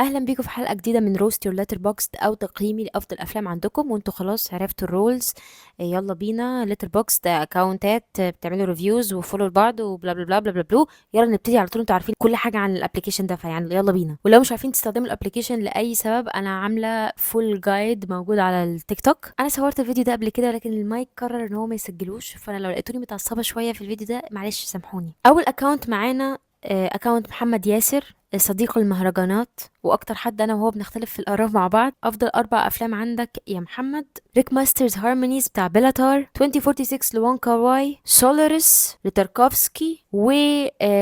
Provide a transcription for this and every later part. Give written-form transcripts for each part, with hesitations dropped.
اهلا بيكم في حلقة جديدة من Roast Your Letterboxd، او تقييمي لافضل افلام عندكم. وانتوا خلاص عرفتوا ال rules، يلا بينا. Letterboxd اكونتات بتعملوا reviews و follow لبعض و blah blah blah blah blah blah. يلا نبتدي على طول. انتوا عارفين كل حاجة عن ال application ده، فيعني يلا بينا. ولو مش عارفين تستخدموا ال application لاي سبب، انا عامله full guide موجود على التيك توك. انا صورت الفيديو ده قبل كده، ولكن المايك قرر ان هو ما يسجلوش، فانا لو لقيتوني متعصبه شوية في الفيديو ده معلش سامحوني. اول account معانا account محمد ياسر، صديق المهرجانات واكتر حد انا وهو بنختلف في الاراء مع بعض. افضل اربع افلام عندك يا محمد: Rick Masters Harmonies بتاع بيلا تار، 2046 لوونج كار واي، Solaris لتاركوفسكي، و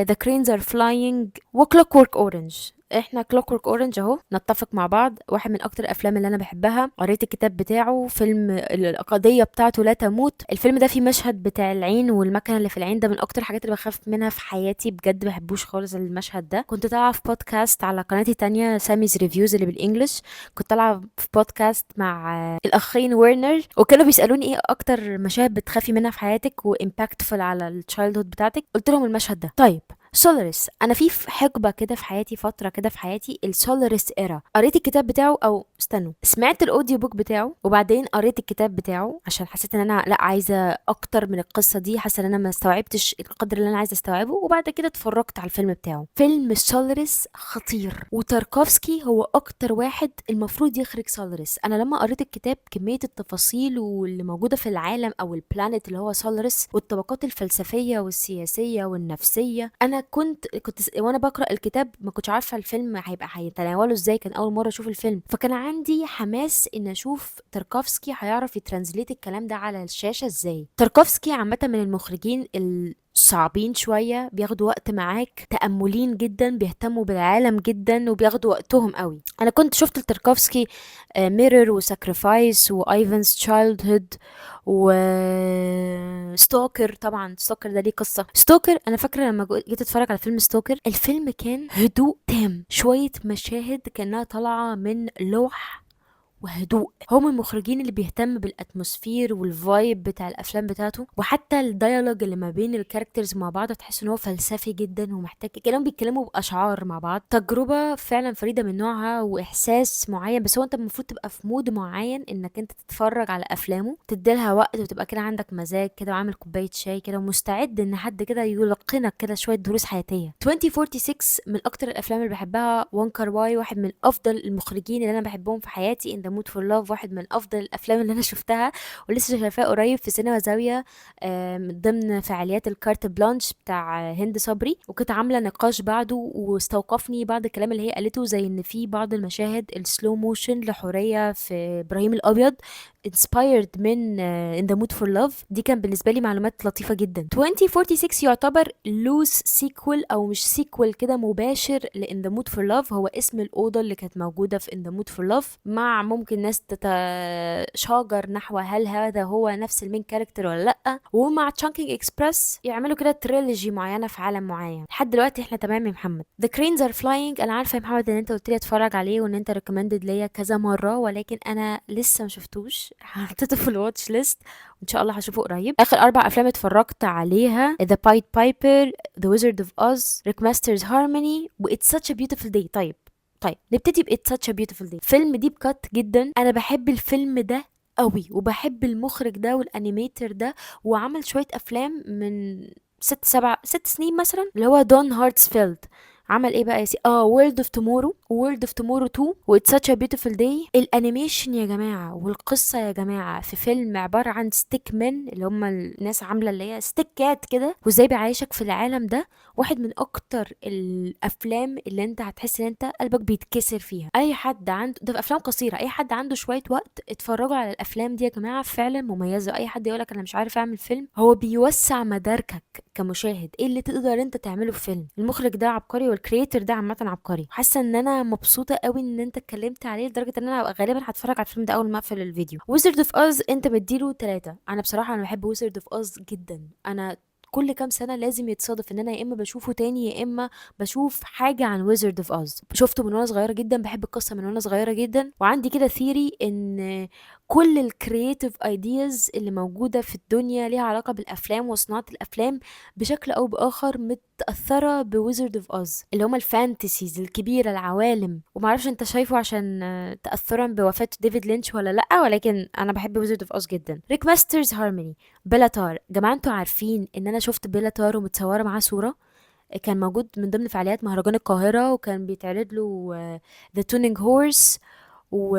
The Cranes Are Flying، و Clockwork Orange. احنا Clockwork Orange اهو نتفق مع بعض، واحد من اكتر الافلام اللي انا بحبها. قريت الكتاب بتاعه، فيلم القضية بتاعته لا تموت. الفيلم ده فيه مشهد بتاع العين والمكنه اللي في العين، ده من اكتر الحاجات اللي بخاف منها في حياتي، بجد بحبوش خالص المشهد ده. كنت طالعه في بودكاست على قناتي تانية Sami's Reviews اللي بال English، كنت طالعه في بودكاست مع الاخين ويرنر، وكانوا بيسالوني ايه اكتر مشاهد بتخافي منها في حياتك و impactful على ال childhood بتاعتك، قلت لهم المشهد ده. طيب Solaris، انا في حقبة كده في حياتي، فترة كده في حياتي، ال Solaris era. قريت الكتاب بتاعه، او استنوا، سمعت ال audio book بتاعه وبعدين قريت الكتاب بتاعه، عشان حسيت ان انا لا عايزه اكتر من القصة دي، حاسه ان انا ما استوعبتش القدر اللي انا عايزه استوعبه، وبعد كده اتفرجت على الفيلم بتاعه. فيلم Solaris خطير، وتاركوفسكي هو اكتر واحد المفروض يخرج Solaris. انا لما قريت الكتاب كمية التفاصيل واللي موجودة في العالم او ال planet اللي هو Solaris، والطبقات الفلسفية والسياسية والنفسيه، انا كنت وانا بقرا الكتاب ما كنتش عارفه الفيلم هيبقى هيتناوله ازاي، كان اول مرة اشوف الفيلم، فكان عندي حماس ان اشوف تاركوفسكي هيعرف ي translate الكلام ده على الشاشة ازاي. تاركوفسكي عامة من المخرجين صعبين شوية، بياخدوا وقت معاك، تأملين جدا، بيهتموا بالعالم جدا وبياخدوا وقتهم قوي. انا كنت شفت التاركوفسكي Mirror و Sacrifice و Ivan's Childhood و Stalker. طبعا Stalker ده ليه قصة. Stalker انا فاكرة لما جيت اتفرج على فيلم Stalker، الفيلم كان هدوء تام، شوية مشاهد كأنها طالعة من لوح وهدوء. هو من المخرجين اللي بيهتم بال atmosphere وال vibe بتاع الافلام بتاعته، وحتى ال dialogue اللي ما بين ال characters مع بعض تحس ان هو فلسفي جدا ومحتاج كانهم بيتكلموا باشعار مع بعض. تجربه فعلا فريدة من نوعها واحساس معين، بس هو انت المفروض تبقى في mood معين انك انت تتفرج على افلامه، تديلها وقت وتبقى كده عندك مزاج كده وعامل كوباية شاي كده ومستعد ان حد كده يلقنك كده شوية دروس حياتيه. 2046 من اكتر الافلام اللي بحبها. وونج كار واي واحد من افضل المخرجين اللي انا بحبهم في حياتي. In the Mood for Love واحد من افضل الافلام اللي انا شفتها ولسه شايفاه قريب في سينما زاوية من ضمن فعاليات ال Carte Blanche بتاع هند صبري، وكنت عامله نقاش بعده واستوقفني بعض الكلام اللي هي قالته، زي ان في بعض المشاهد ال slow motion لحوريه في ابراهيم الابيض inspired من In the Mood for Love. دي كان بالنسبة لي معلومات لطيفة جدا. 2046 يعتبر loose sequel او مش sequel كده مباشر ل In the Mood for Love، هو اسم الأوضة اللي كانت موجودة في In the Mood for Love، مع ممكن ناس تتشاجر نحو هل هذا هو نفس ال main character ولا لأ، ومع Chungking Express يعملوا كده trilogy معينة في عالم معين. لحد دلوقتي احنا تمام يا محمد. The Cranes Are Flying، انا عارفة يا محمد ان انت قلت لي اتفرج عليه وان انت recommended ليا كذا مرة، ولكن انا لسه ما شفتوش، حطيته في ال watch list وان شاء الله هشوفه قريب. اخر اربع افلام اتفرجت عليها: The Pied Piper، The Wizard of Oz، Rick Masters Harmony، و It's Such a Beautiful Day. طيب نبتدي ب It's Such a Beautiful Day. فيلم deep cut جدا، انا بحب الفيلم ده قوي وبحب المخرج ده وال animator ده، وعمل شوية افلام من 6 7 6 سنين مثلا، اللي هو دون هارتسفيلد. عمل ايه بقى يا سي؟ World of Tomorrow، World of Tomorrow 2، و It's Such a Beautiful Day. ال animation يا جماعة والقصه يا جماعة في فيلم عبارة عن stick men، اللي هم الناس عامله اللي هي ستيكات كده، وازاي بيعيشك في العالم ده. واحد من اكتر الافلام اللي انت هتحس ان انت قلبك بيتكسر فيها. اي حد عنده، ده في افلام قصيره، اي حد عنده شوية وقت اتفرجوا على الافلام دي يا جماعه، فعلا مميزه. اي حد يقولك انا مش عارف اعمل فيلم، هو بيوسع مداركك كمشاهد ايه اللي تقدر انت تعمله في فيلم. المخرج ده عبقري وال creator ده عامة عبقري. حاسه ان انا مبسوطة قوي ان انت اتكلمت عليه، لدرجة ان انا غالبا هتفرج على الفيلم ده اول ما اقفل الفيديو. Wizard of Oz انت مديله 3. انا بصراحة انا بحب Wizard of Oz جدا. انا كل كام سنة لازم يتصادف ان انا يا اما بشوفه تاني يا اما بشوف حاجة عن Wizard of Oz. شفته من وانا صغيرة جدا، بحب القصة من وانا صغيرة جدا، وعندي كده theory ان كل ال creative ideas اللي موجودة في الدنيا ليها علاقة بالافلام وصناعة الافلام بشكل او باخر متاثرة ب Wizard of Oz، اللي هما ال fantasies الكبيره، العوالم. ومعرفش انت شايفه عشان تاثرا بوفاة ديفيد لينش ولا لا، ولكن انا بحب Wizard of Oz جدا. Rick Masters Harmony، بيلا تار. جماعة انتوا عارفين ان انا شفت بيلا تار ومتصوره معاه صوره؟ كان موجود من ضمن فعاليات مهرجان القاهرة، وكان بيتعرض له The Tuning Horse و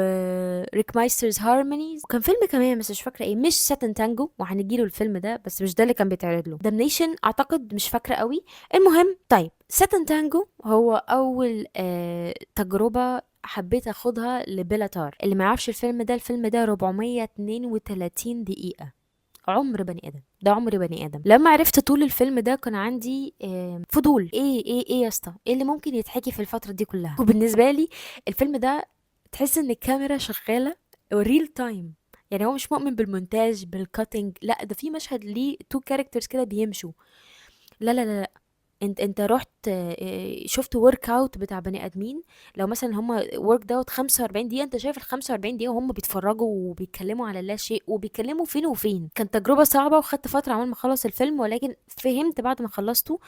Rick Meister's Harmonies، وكان فيلم كمان بس مش فاكره ايه، مش Sátántangó، وهنجيله الفيلم ده بس مش ده اللي كان بيتعرض له. Damnation اعتقد، مش فاكره قوي. المهم طيب Sátántangó هو اول تجربه حبيت اخدها لبيلا تار. اللي ما يعرفش الفيلم ده، الفيلم ده 432 دقيقة، عمر بني ادم، ده عمر بني ادم. لما عرفت طول الفيلم ده كان عندي فضول، ايه ايه ايه يا اسطى، ايه اللي ممكن يتحكي في الفترة دي كلها؟ وبالنسبة لي الفيلم ده تحس ان الكاميرا شغالة real time، يعني هو مش مؤمن بالمونتاج بال cutting، لا ده في مشهد ليه two characters كده بيمشوا، لا لا لا لا، انت رحت شفت workout بتاع بني ادمين، لو مثلا هم worked out 45 دقيقة، انت شايف ال 45 دقيقة وهم بيتفرجوا وبيتكلموا على لا شيء وبيتكلموا فين وفين. كانت تجربه صعبة وخدت فترة عمال ما اخلص الفيلم، ولكن فهمت بعد ما خلصته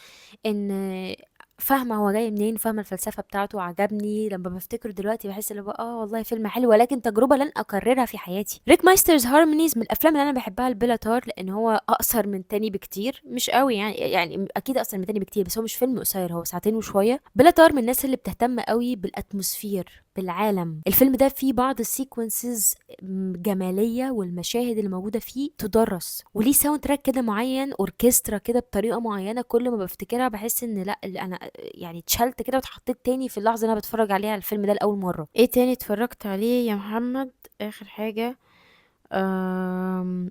ان فاهمه هو جاي منين، فاهمه الفلسفة بتاعته. عجبني لما بفتكره دلوقتي بحس اللي هو والله فيلم حلو، ولكن تجربه لن اكررها في حياتي. Rick Meister's Harmonies من الافلام اللي انا بحبها لبيلا تار، لان هو اقصر من تاني بكتير، مش قوي يعني اكيد اقصر من تاني بكتير، بس هو مش فيلم قصير، هو ساعتين وشوية. بيلا تار من الناس اللي بتهتم قوي بال atmosphere، بالعالم. الفيلم ده فيه بعض ال sequences جمالية، والمشاهد اللي موجودة فيه تدرس، وليه soundtrack كده معين، اوركسترا كده بطريقة معينة، كل ما بفتكرها بحس ان لا انا يعني اتشلت كده واتحطيت تاني في اللحظة اللي انا بتفرج عليها الفيلم ده لاول مرة. ايه تاني اتفرجت عليه يا محمد؟ اخر حاجة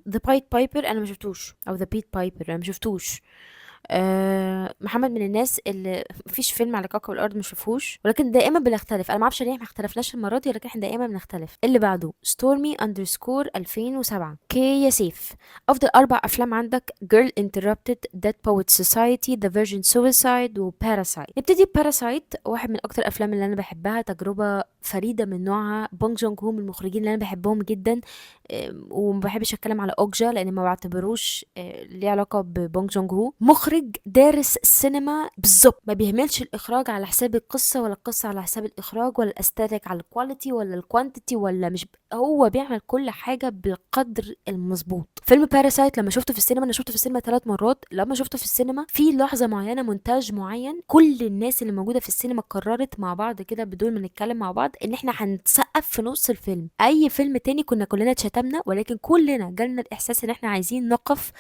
The Pied Piper انا ما شفتوش، او The Pied Piper انا ما شفتوش. محمد من الناس اللي مفيش فيلم على كوكب الارض ما شافوش، ولكن دائما بنختلف. انا ما اعرفش ليه ما اختلفناش المرة دي، ولكن احنا دائما بنختلف. اللي بعده stormy_2007. okay يا سيف، افضل 4 افلام عندك: Girl Interrupted، Dead Poets Society، The Virgin Suicide، و Parasite. نبتدي Parasite، واحد من اكتر الافلام اللي انا بحبها، تجربه فريدة من نوعها. بونج جون هو من المخرجين اللي انا بحبهم جدا، وما بحبش اتكلم على اوكجا لان ما بعتبروش ليه علاقة ببونج جون هو. مخرج دارس السينما بالظبط، ما بيهملش الاخراج على حساب القصة، ولا القصة على حساب الاخراج، ولا ال aesthetic على ال quality، ولا ال quantity، ولا مش هو بيعمل كل حاجة بالقدر المظبوط. فيلم Parasite لما شفته في السينما، انا شفته في السينما 3 مرات، لما شفته في السينما في لحظة معينة، مونتاج معين، كل الناس اللي موجودة في السينما قررت مع بعض كده بدون ما نتكلم مع بعض ان احنا هنسقف في نص الفيلم. اي فيلم تاني كنا كلنا اتشتمنا، ولكن كلنا جالنا الاحساس ان احنا عايزين نقف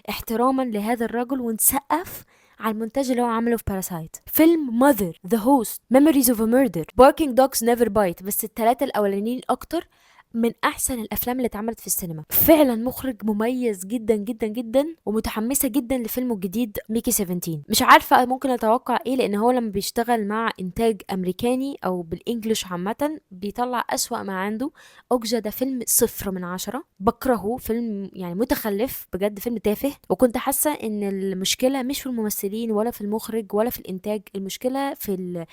احتراما لهذا الرجل ونسقف على المونتاج اللي هو عمله في Parasite. فيلم Mother، The Host، Memories of a Murder، Barking Dogs Never Bite، بس الثلاثة الاولانيين اكتر من احسن الافلام اللي اتعملت في السينما. فعلا مخرج مميز جدا جدا جدا، ومتحمسه جدا لفيلمه الجديد ميكي 17. مش عارفه ممكن اتوقع ايه، لان هو لما بيشتغل مع انتاج امريكاني او بال English عامة بيطلع اسوأ ما عنده. اوكجا ده فيلم 0 من 10، بكرهه، فيلم يعني متخلف بجد، فيلم تافه. وكنت حاسه ان المشكلة مش في الممثلين ولا في المخرج ولا في الانتاج، المشكلة في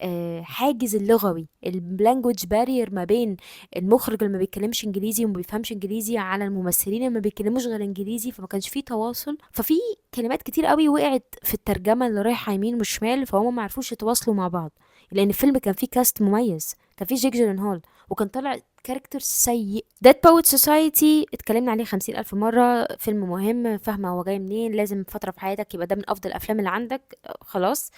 الحاجز اللغوي، ال language barrier ما بين المخرج اللي ما بيتكلمش انجليزي وما بيفهمش انجليزي على الممثلين اللي ما بيتكلموش غير انجليزي، فما كانش فيه تواصل. ففي كلمات كتير قوي وقعت في الترجمة اللي رايحة يمين وشمال، فهم ما عرفوش يتواصلوا مع بعض. لان الفيلم كان فيه cast مميز، كان فيه جيك جيلنهال، وكان طالع character سيء. Dead Poets Society اتكلمنا عليه 50,000 مرة، فيلم مهم، فاهمة هو جاي منين، لازم فترة في حياتك يبقى ده من أفضل الأفلام اللي عندك، خلاص.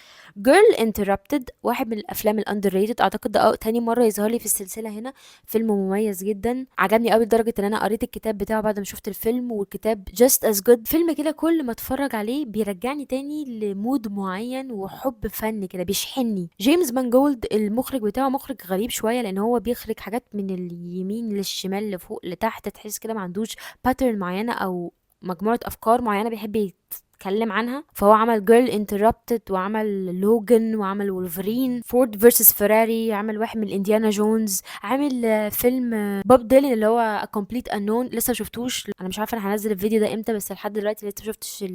Girl Interrupted واحد من الأفلام ال underrated، أعتقد ده تاني مرة يظهر لي في السلسلة هنا، فيلم مميز جدا، عجبني قوي لدرجة إن أنا قريت الكتاب بتاعه بعد ما شفت الفيلم، والكتاب just as good. فيلم كده كل ما اتفرج عليه بيرجعني تاني ل mood معين وحب فن كده، بيشحنني. جيمس مانجولد المخرج بتاعه مخرج غريب شوية، لأن هو بيخرج حاجات من اليمين للشمال لفوق لتحت، تحس كده ما عندوش pattern معينة أو مجموعة أفكار معينة بيحب يتكلم عنها. فهو عمل Girl Interrupted، وعمل لوجن، وعمل وولفرين، Ford versus Ferrari، عمل واحد من انديانا جونز، عامل فيلم بوب ديلن اللي هو A Complete Unknown، لسه شفتوش، انا مش عارفه انا هنزل الفيديو ده امتى، بس لحد دلوقتي لسه شفتش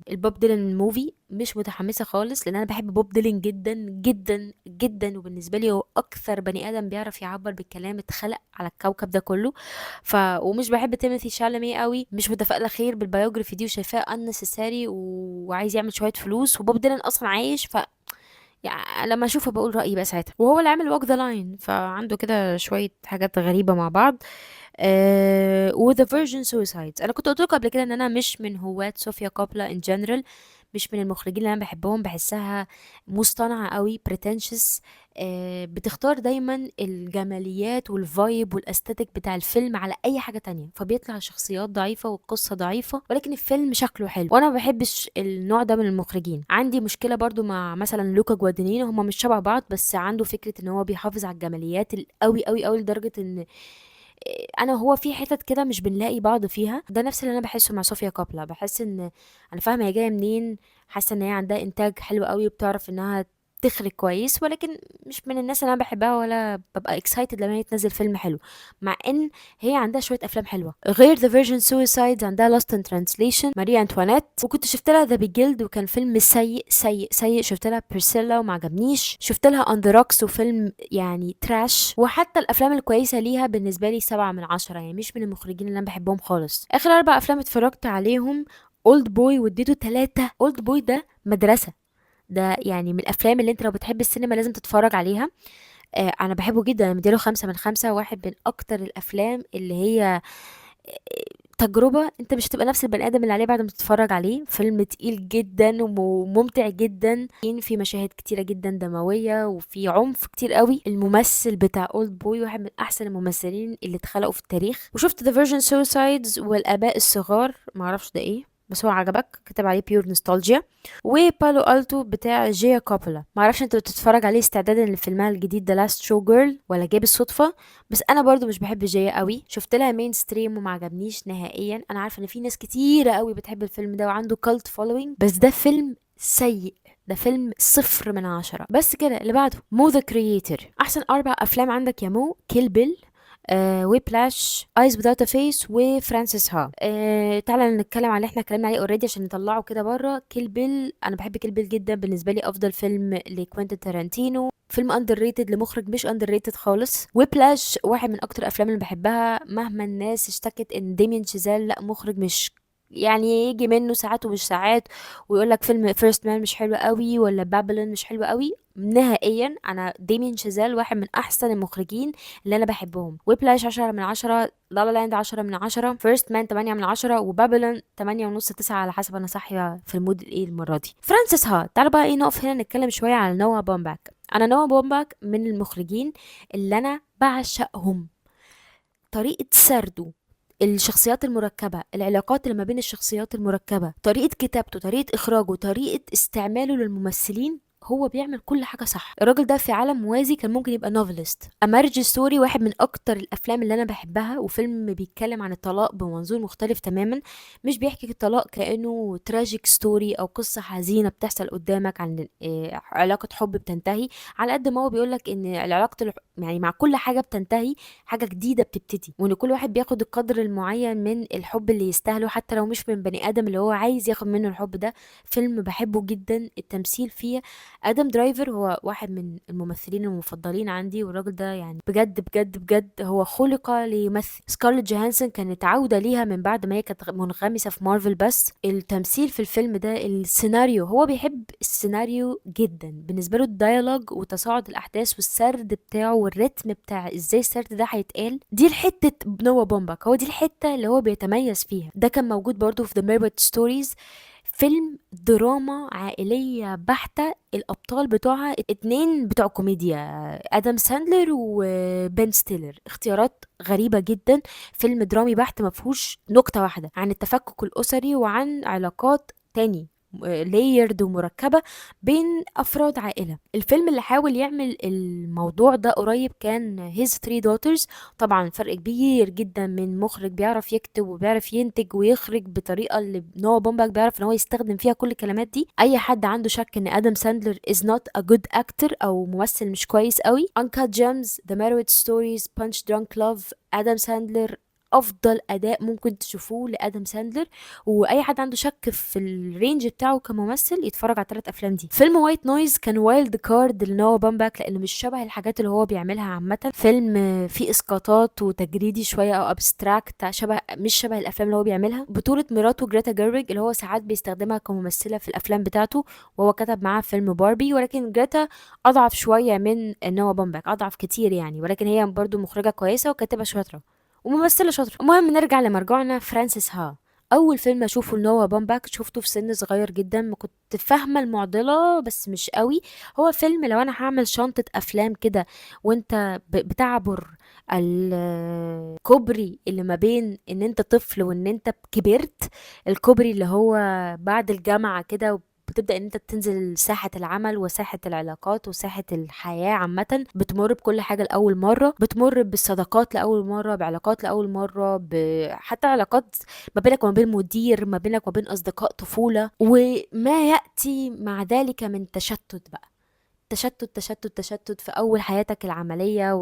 البوب ديلن movie. مش متحمسة خالص، لان انا بحب بوب ديلان جدا جدا جدا، وبالنسبة لي هو اكثر بني ادم بيعرف يعبر بالكلام اتخلق على الكوكب ده كله. ومش بحب تيموثي شالامي قوي، مش متفائلة خير بال biography دي، وشايفاه unnecessary وعايز يعمل شوية فلوس، وبوب ديلان اصلا عايش، يعني لما اشوفه بقول رايي بقى ساعتها. وهو اللي عامل Walk the Line، فعنده كده شوية حاجات غريبة مع بعض. و The Virgin Suicides، انا كنت قلت لكم قبل كده ان انا مش من هواة صوفيا كوبلا in general، مش من المخرجين اللي انا بحبهم، بحسها مصطنعه قوي، pretentious، بتختار دايما الجماليات وال vibe وال aesthetic بتاع الفيلم على اي حاجة تانية، فبيطلع شخصيات ضعيفة والقصه ضعيفة، ولكن الفيلم شكله حلو، وانا ما بحبش النوع ده من المخرجين. عندي مشكلة برضو مع مثلا لوكا جوادينينو، هما مش شبه بعض، بس عنده فكرة ان هو بيحافظ على الجماليات القوي قوي قوي، لدرجة ان انا وهو في حتت كده مش بنلاقي بعض فيها. ده نفس اللي انا بحسه مع صوفيا كوبلا، بحس ان انا فاهمه هي جاية منين، حاسه ان هي عندها انتاج حلو قوي وبتعرف انها تخرج كويس، ولكن مش من الناس اللي انا بحبها ولا ببقى excited لما هي تنزل فيلم حلو، مع ان هي عندها شوية افلام حلوة غير The Virgin Suicides، عندها Lost in Translation، ماري انطوانيت، وكنت شفت لها The Beguiled وكان فيلم سيء سيء سيء، شفت لها بيرسيلا وما عجبنيش، شفت لها On the Rocks وفيلم يعني trash، وحتى الافلام الكويسة ليها بالنسبة لي 7 من 10، يعني مش من المخرجين اللي انا بحبهم خالص. اخر 4 افلام اتفرجت عليهم اولد بوي واديته 3. اولد بوي ده مدرسه، ده يعني من الافلام اللي انت لو بتحب السينما لازم تتفرج عليها. انا بحبه جدا، انا مديله 5 من 5، واحد من اكتر الافلام اللي هي تجربة انت مش هتبقى نفس البني ادم اللي عليه بعد ما تتفرج عليه. فيلم تقيل جدا وممتع جدا، في مشاهد كتيرة جدا دموية وفي عنف كتير قوي. الممثل بتاع اولد بوي واحد من احسن الممثلين اللي اتخلقوا في التاريخ. وشفت The Virgin Suicides والاباء الصغار، معرفش ده ايه بس هو عجبك، كتب عليه pure nostalgia. وبالو التو بتاع جيا كوبولا، معرفش انت بتتفرج عليه استعدادا لفيلمها الجديد The Last Showgirl ولا جاي بالصدفة، بس انا برضو مش بحب جيا قوي، شفت لها Mainstream وما عجبنيش نهائيا. انا عارفه ان في ناس كتيرة قوي بتحب الفيلم ده وعنده cult following، بس ده فيلم سيء، ده فيلم 0 من 10 بس كده. اللي بعده مو The Creator، احسن 4 افلام عندك يا مو: Kill Bill، Whiplash، Eyes Without a Face، وفرانسيس ها. تعالى نتكلم على اللي احنا اتكلمنا عليه already عشان نطلعه كده بره. Kill Bill، انا بحب Kill Bill جدا، بالنسبة لي افضل فيلم لكوينتين تارانتينو، فيلم underrated لمخرج مش underrated خالص. Whiplash واحد من اكتر الافلام اللي بحبها، مهما الناس اشتكت ان ديمين شيزال لا مخرج مش يعني يجي منه ساعات ومش ساعات، ويقول لك فيلم First Man مش حلو قوي ولا بابلون مش حلو قوي نهائيا. انا ديمين شيزال واحد من احسن المخرجين اللي انا بحبهم. Whiplash 10 من 10، La La Land 10 من 10، First Man 8 من 10، وبابلون تمانية ونص 9 على حسب انا صاحية في ال mood ايه المرة دي. فرانسيس ها، تعالوا بقى ايه نقف هنا نتكلم شوية على نوا بومباك. انا نوا بومباك من المخرجين اللي انا بعشقهم، طريقه سرده، الشخصيات المركبة، العلاقات اللي ما بين الشخصيات المركبة، طريقة كتابته، طريقة إخراجه، طريقة استعماله للممثلين، هو بيعمل كل حاجة صح. الراجل ده في عالم موازي كان ممكن يبقى novelist. A Marriage Story واحد من أكتر الأفلام اللي أنا بحبها، وفيلم بيتكلم عن الطلاق بمنظور مختلف تماما، مش بيحكي الطلاق كأنه tragic story أو قصة حزينة بتحصل قدامك عن علاقة حب بتنتهي، على قد ما هو بيقولك إن العلاقة يعني مع كل حاجة بتنتهي حاجة جديدة بتبتدي، وإن كل واحد بياخد القدر المعين من الحب اللي يستاهله حتى لو مش من بني آدم اللي هو عايز ياخد منه الحب ده. فيلم بحبه جدا، التمثيل فيه ادم درايفر هو واحد من الممثلين المفضلين عندي، والراجل ده يعني بجد بجد بجد هو خلق ليمثل. سكارليت جوهانسون كانت عودة ليها من بعد ما هي كانت منغمسة في مارفل، بس التمثيل في الفيلم ده، السيناريو، هو بيحب السيناريو جدا، بالنسبة له ال dialogue وتصاعد الأحداث والسرد بتاعه والريتم بتاع ازاي السرد ده هيتقال، دي الحتة نوا بومباك، هو دي الحتة اللي هو بيتميز فيها. ده كان موجود برضو في The Meyerowitz Stories، فيلم دراما عائلية بحتة، الأبطال بتوعها 2 بتوع كوميديا، آدم ساندلر وبن ستيلر، اختيارات غريبة جدا. فيلم درامي بحت ما فيهوش نكتة واحدة، عن التفكك الأسري وعن علاقات تاني layered ومركبة بين أفراد عائلة. الفيلم اللي حاول يعمل الموضوع ده قريب كان His Three Daughters، طبعا فرق كبير جدا من مخرج بيعرف يكتب وبيعرف ينتج ويخرج بطريقة اللي نوا بومباك بيعرف ان هو يستخدم فيها كل الكلمات دي. اي حد عنده شك ان ادم ساندلر is not a good actor او ممثل مش كويس قوي، Uncut Gems، The Meyerowitz Stories، Punch Drunk Love، ادم ساندلر افضل اداء ممكن تشوفوه لادم ساندلر، واي حد عنده شك في ال range بتاعه كممثل يتفرج على الثلاث افلام دي. فيلم White Noise كان wild card لنوا بامباك، لانه مش شبه الحاجات اللي هو بيعملها عامة. فيلم فيه اسقاطات وتجريدي شوية او abstract، شبه مش شبه الافلام اللي هو بيعملها. بطوله مراته جريتا جيرويج اللي هو ساعات بيستخدمها كممثله في الافلام بتاعته، وهو كتب معاها فيلم باربي، ولكن جريتا اضعف شوية من نوا بامباك، اضعف كتير يعني، ولكن هي برضو مخرجه كويسة وكاتبه شاطرة وممثله شاطرة. المهم نرجع لمرجعنا فرانسيس ها. اول فيلم اشوفه لنوا بامباك شفته في سن صغير جدا، ما كنت فاهمه المعضلة بس مش قوي. هو فيلم لو انا هعمل شنطه افلام كده وانت بتعبر الكوبري اللي ما بين ان انت طفل وان انت كبرت، الكوبري اللي هو بعد الجامعة كده، بتبدأ ان انت تنزل ساحة العمل وساحة العلاقات وساحة الحياة عامة، بتمر بكل حاجة لأول مرة، بتمر بالصداقات لأول مرة، بعلاقات لأول مرة، حتى علاقات ما بينك وما بين مدير، ما بينك وما بين أصدقاء طفولة، وما يأتي مع ذلك من تشتت بقى، تشتت تشتت تشتت في أول حياتك العملية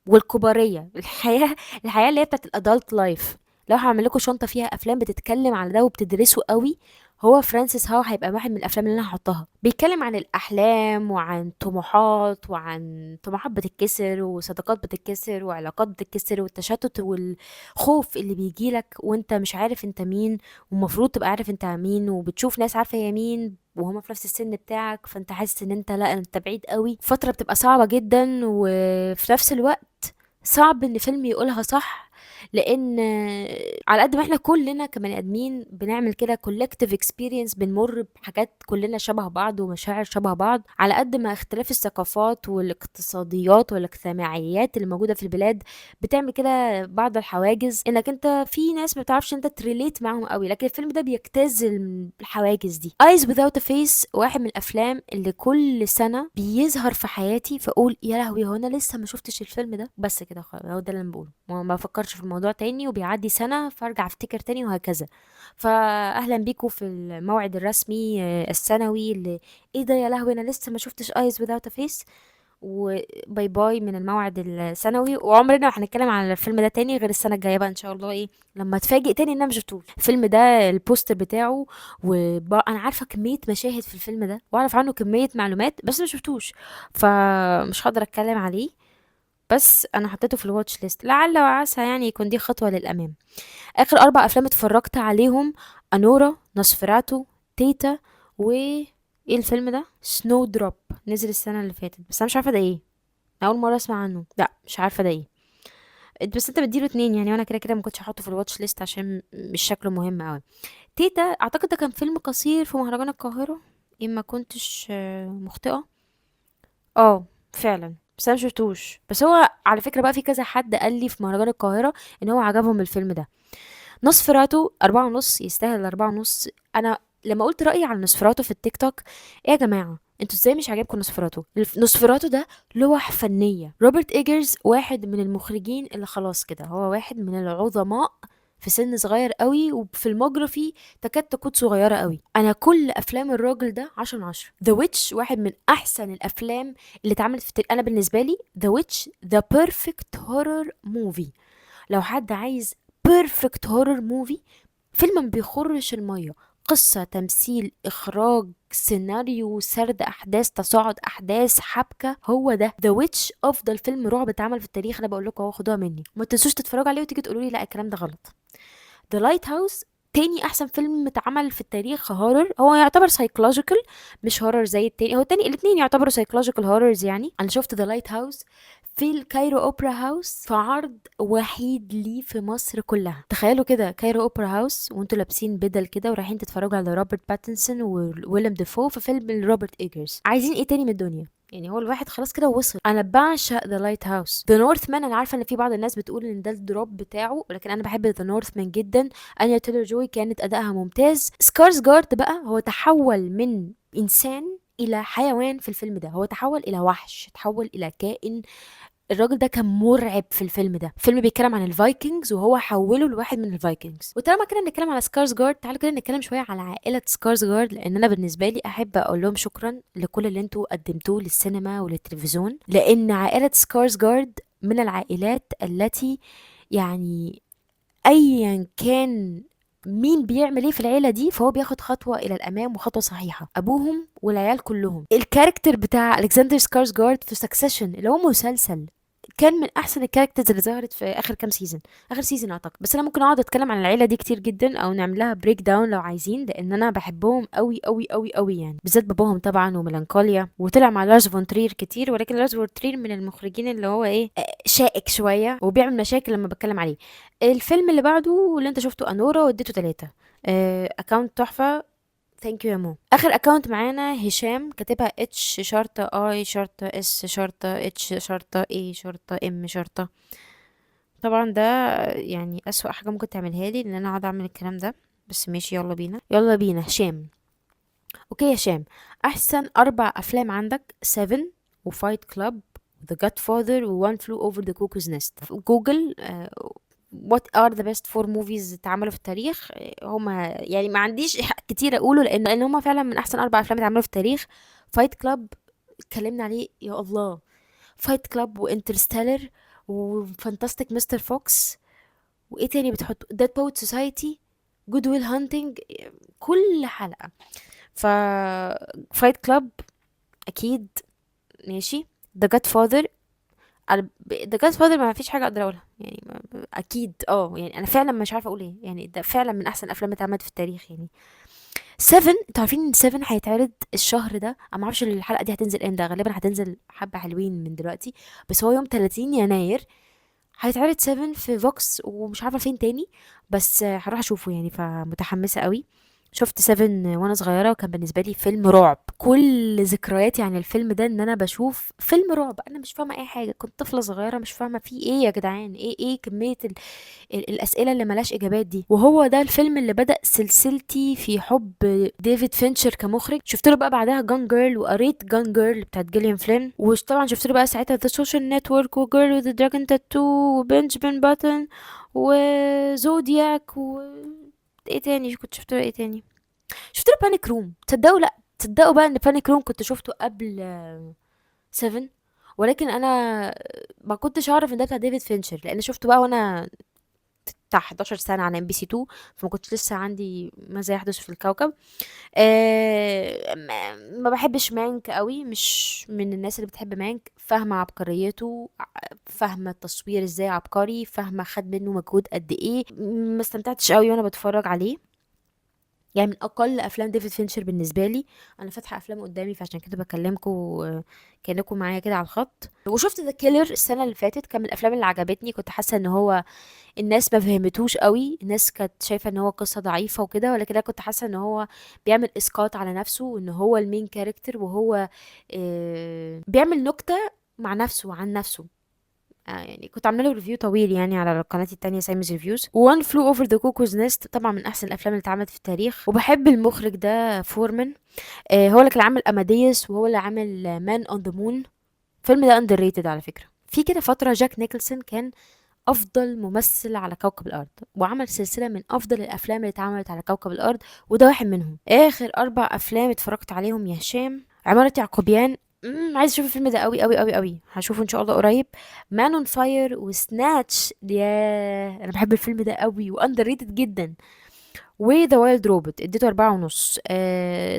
والكبارية، الحياة اللي هي بتاعت ال adult life. لو هعمل لكم شنطة فيها أفلام بتتكلم على ده وبتدرسه قوي، هو فرانسيس هاو هيبقى واحد من الأفلام اللي أنا هحطها. بيتكلم عن الأحلام وعن طموحات، وعن طموحات بتتكسر وصداقات بتتكسر وعلاقات بتتكسر، والتشتت والخوف اللي بيجيلك وانت مش عارف انت مين، ومفروض تبقى عارف انت مين، وبتشوف ناس عارفة هي مين وهما في نفس السن بتاعك، فانت حاسس ان انت لا انت بعيد قوي. فترة بتبقى صعبة جدا، وفي نفس الوقت صعب ان فيلم يقولها صح، لان على قد ما احنا كلنا كبني ادمين بنعمل كده collective experience، بنمر بحاجات كلنا شبه بعض ومشاعر شبه بعض، على قد ما اختلاف الثقافات والاقتصاديات والاجتماعيات اللي موجودة في البلاد بتعمل كده بعض الحواجز، انك انت في ناس ما بتعرفش انت ت relate معاهم قوي، لكن الفيلم ده بيجتاز الحواجز دي. Eyes Without a Face واحد من الافلام اللي كل سنة بيظهر في حياتي فاقول يا لهوي هو انا لسه ما شفتش الفيلم ده، بس كده خلاص هو ده اللي انا بقوله، ما بفكرش في الموضوع تاني، وبيعدي سنة فارجع افتكر تاني وهكذا. فاهلا بيكم في الموعد الرسمي السنوي اللي ايه ده يا لهوي انا لسه ما شفتش Eyes Without a Face، و bye bye من الموعد السنوي، وعمرنا ما هنتكلم على الفيلم ده تاني غير السنة الجاية بقى ان شاء الله، ايه لما اتفاجئ تاني ان انا ما شفتوش الفيلم ده. ال poster بتاعه انا عارفه كمية مشاهد في الفيلم ده واعرف عنه كمية معلومات، بس ما شفتوش فمش هقدر اتكلم عليه، بس انا حطيته في ال watch list لعل وعسى يكون دي خطوة للامام. اخر 4 افلام اتفرجت عليهم: انورا، نوسفراتو، تيتا، و ايه الفيلم ده؟ Snowdrop، نزل السنة اللي فاتت بس انا مش عارفه ده ايه، انا اول مرة اسمع عنه، لا مش عارفه ده ايه، بس انت بتديله 2 يعني، وانا كده كده ما كنتش هحطه في ال watch list عشان مش شكله مهم قوي. تيتا اعتقد ده كان فيلم قصير في مهرجان القاهرة ان ما كنتش مخطئه، فعلا، بس انا مشفتوش. بس هو على فكرة بقى في كذا حد قال لي في مهرجان القاهرة ان هو عجبهم الفيلم ده. نوسفراتو 4.5، يستاهل 4.5. انا لما قلت رايي على نوسفراتو في التيك توك، ايه يا جماعة انتوا ازاي مش عاجبكم نوسفراتو؟ نوسفراتو ده لوح فنية. روبرت ايجرز واحد من المخرجين اللي خلاص كده هو واحد من العظماء في سن صغير قوي، وفي filmography تكاد تكون صغيرة قوي. أنا كل أفلام الراجل ده 10 من 10. The Witch واحد من أحسن الأفلام اللي اتعملت في التاريخ. أنا بالنسبة لي The Witch the perfect horror movie. لو حد عايز perfect horror movie، فيلم ما بيخرش المية، قصة، تمثيل، إخراج، سيناريو، سرد أحداث، تصاعد أحداث، حبكة، هو ده The Witch. أفضل فيلم رعب اتعمل في التاريخ، أنا بقول لكم أهو، خدوها مني. ما تنسوش تتفرجوا عليه وتيجي تقولوا لي لا الكلام ده غلط. The Lighthouse تاني أحسن فيلم اتعمل في التاريخ horror، هو يعتبر psychological مش horror زي التاني، هو التاني الاتنين يعتبروا psychological horrors يعني. أنا شفت The Lighthouse في ال Cairo Opera House في عرض وحيد ليه في مصر كلها. تخيلوا كده Cairo Opera House وانتوا لابسين بدل كده ورايحين تتفرجوا على روبرت باتنسون وويليام ديفو في فيلم روبرت ايجرز. عايزين ايه تاني من الدنيا؟ هو الواحد خلاص كده وصل. انا بعشق The Lighthouse. The Northman انا عارفه ان في بعض الناس بتقول ان ده ال drop بتاعه، ولكن انا بحب The Northman جدا. انيا تايلور جوي كانت ادائها ممتاز. سكارسجارد بقى هو تحول من انسان الى حيوان في الفيلم ده، هو تحول الى وحش، تحول الى كائن. الراجل ده كان مرعب في الفيلم ده. فيلم بيتكلم عن ال Vikings وهو حوله لواحد من ال Vikings. وطالما كده بنتكلم على سكارسجارد، تعالوا كده نتكلم شوية على عائلة سكارسجارد، لان انا بالنسبة لي احب اقول لهم شكرا لكل اللي انتوا قدمتوه للسينما وللتلفزيون، لان عائلة سكارسجارد من العائلات التي ايا كان مين بيعمل ايه في العيلة دي فهو بياخد خطوة الى الامام وخطوه صحيحه، ابوهم والعيال كلهم. ال character بتاع الكسندر سكارسجارد في Succession اللي هو مسلسل كان من احسن ال characters اللي ظهرت في اخر كام season، اخر season اعتقد. بس انا ممكن اقعد اتكلم عن العيلة دي كتير جدا، او نعمل لها breakdown لو عايزين، لان انا بحبهم قوي قوي قوي قوي يعني، بالذات باباهم طبعا وميلانكوليا. وطلع مع لارز فون ترير كتير، ولكن لارز فون ترير من المخرجين اللي هو ايه، شائك شوية وبيعمل مشاكل لما بتكلم عليه. الفيلم اللي بعده اللي انت شفته انورا واديته 3، account تحفة، thank you يا مو. اخر account معانا هشام، كاتبها H شرطه I شرطه S شرطه H شرطه A شرطه M شرطه. طبعا ده يعني اسوأ حاجة ممكن تعملها لي ان انا اقعد اعمل الكلام ده، بس ماشي يلا بينا، يلا بينا هشام. okay يا هشام، احسن 4 افلام عندك 7 و Fight Club The Godfather و One Flew Over the Cuckoo's Nest. جوجل what are the best 4 movies اتعملوا في التاريخ، هما يعني ما عنديش كتير اقوله لان هما فعلا من احسن 4 افلام اتعملوا في التاريخ. Fight Club اتكلمنا عليه، يا الله، Fight Club و Interstellar و Fantastic Mr. Fox، وايه تاني بتحطه، Dead Poets Society، Good Will Hunting، كل حلقة. ف Fight Club اكيد ماشي. The Godfather، The Godfather ما فيش حاجة اقدر اقولها يعني، اكيد يعني انا فعلا مش عارفه اقول ايه يعني، ده فعلا من احسن الافلام اللي اتعملت في التاريخ يعني. 7، انتوا عارفين ان 7 هيتعرض الشهر ده؟ انا ما اعرفش الحلقة دي هتنزل امتى، غالبا هتنزل حبه حلوين من دلوقتي، بس هو يوم 30 يناير هيتعرض 7 في VOX ومش عارفه فين تاني، بس هروح اشوفه يعني، فمتحمسه قوي. شفت 7 وانا صغيرة وكان بالنسبة لي فيلم رعب، كل ذكرياتي عن الفيلم ده ان انا بشوف فيلم رعب، انا مش فاهمه اي حاجة، كنت طفله صغيرة مش فاهمه في ايه يا جدعان، ايه كمية الاسئلة اللي ملاش اجابات دي. وهو ده الفيلم اللي بدا سلسلتي في حب ديفيد فينشر كمخرج. شفت له بقى بعدها Gone Girl، وقريت Gone Girl بتاعت جيليان فلين، وطبعا شفت له بقى ساعتها The Social Network و Girl with the Dragon Tattoo و Benjamin Button و Zodiac و ايه تاني كنت شفت له، ايه تاني شفت له Panic Room. تصدقوا لا تصدقوا بقى ان Panic Room كنت شفته قبل 7، ولكن انا ما كنتش اعرف ان ده بتاع ديفيد فينشر، لان شفته بقى وانا بتاع 11 سنة على MBC 2، فما كنتش لسه عندي ماذا يحدث في الكوكب. ما بحبش مانك قوي، مش من الناس اللي بتحب مانك، فاهمه عبقريته، فاهمه التصوير ازاي عبقري، فاهمه خد منه مجهود قد ايه، ما استمتعتش قوي وانا بتفرج عليه يعني. من اقل افلام ديفيد فينشر بالنسبة لي. انا فاتحة افلام قدامي فعشان كده بكلمكم كانكم معايا كده على الخط. وشفت The Killer السنة اللي فاتت، كان من الافلام اللي عجبتني، كنت حاسه ان هو الناس ما فهمتوش قوي، الناس كانت شايفه ان هو قصة ضعيفة وكده، ولكن انا كنت حاسه ان هو بيعمل اسقاط على نفسه، وان هو ال main character، وهو بيعمل نكتة مع نفسه عن نفسه. يعني كنت عامله له review طويل يعني على قناتي التانية سايمز Reviews. One Flew Over the Cuckoo's Nest طبعا من احسن الافلام اللي اتعملت في التاريخ، وبحب المخرج ده فورمان، هو اللي كان عامل اماديوس، وهو اللي عامل Man on the Moon. الفيلم ده underrated على فكرة. في كده فترة جاك نيكلسون كان افضل ممثل على كوكب الارض، وعمل سلسلة من افضل الافلام اللي اتعملت على كوكب الارض، وده واحد منهم. اخر 4 افلام اتفرجت عليهم يا هشام: عمارة يعقوبيان، عايز اشوف الفيلم ده قوي قوي قوي قوي، هشوفه ان شاء الله قريب. Man on Fire و Snatch، ياه انا بحب الفيلم ده قوي و underrated جدا. و The Wild Robot اديته 4.5.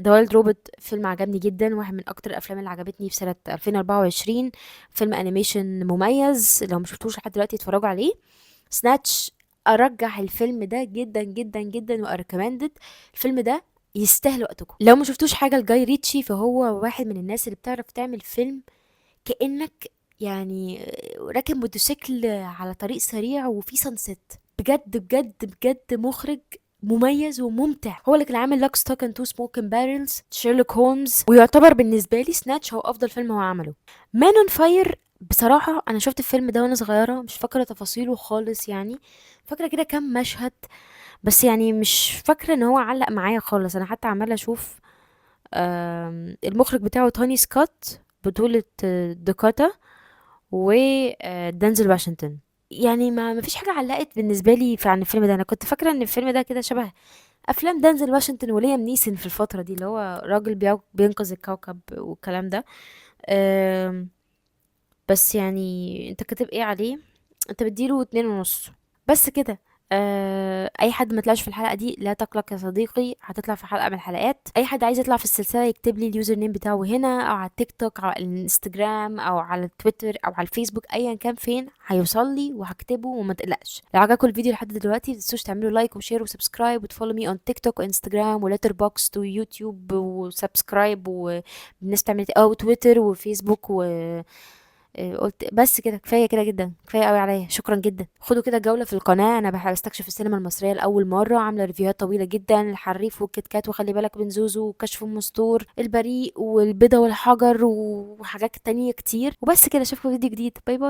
The Wild Robot فيلم عجبني جدا، واحد من اكتر الافلام اللي عجبتني في سنة 2024، فيلم animation مميز، لو ما شفتوش لحد دلوقتي اتفرجوا عليه. Snatch ارجح الفيلم ده جدا جدا جدا وا recommended، الفيلم ده يستاهل وقتكم. لو ما شفتوش حاجة لجاي ريتشي، فهو واحد من الناس اللي بتعرف تعمل فيلم كانك يعني راكب موتوسيكل على طريق سريع وفي sunset. بجد بجد بجد مخرج مميز وممتع. هو اللي كان عامل Lock Stock and Two Smoking Barrels، شيرلوك هولمز، ويعتبر بالنسبة لي Snatch هو افضل فيلم هو عمله. Man on Fire بصراحة انا شفت الفيلم ده وانا صغيرة، مش فاكره تفاصيله خالص يعني، فاكره كده كام مشهد بس، يعني مش فاكره ان هو علق معايا خالص. انا حتى عماله اشوف، المخرج بتاعه توني سكوت، بطولة داكوتا و دانزل واشنطن. يعني ما فيش حاجة علقت بالنسبة لي عن الفيلم ده. انا كنت فاكره ان الفيلم ده كده شبه افلام دانزل واشنطن وليام نيسون في الفترة دي، اللي هو راجل بينقذ الكوكب والكلام ده. بس يعني انت كاتب ايه عليه؟ انت بتديله 2.5 بس كده. اي حد ما طلعش في الحلقة دي لا تقلق يا صديقي، هتطلع في حلقة من الحلقات. اي حد عايز يطلع في السلسلة يكتب لي ال username بتاعه هنا، او على التيك توك، او على الانستجرام، او على التويتر، او على الفيسبوك، ايا كان فين هيوصل لي وهكتبه، وما تقلقش. لو عجبكم الفيديو لحد دلوقتي ما تنسوش تعملوا like و share و subscribe وت follow me on تيك توك وانستجرام و Letterboxd ويوتيوب و subscribe، والناس تعمل او تويتر وفيسبوك و قلت بس كده، كفاية كده جدا، كفاية قوي عليا، شكرا جدا. خدوا كده جولة في القناة، انا بستكشف السينما المصرية لاول مرة، عامله review هات طويلة جدا، الحريف والكيت كات وخلي بالك من زوزو وكشف المستور، البريء والبيضة والحجر وحاجات تانية كتير. وبس كده، اشوفكم في فيديو جديد، bye bye.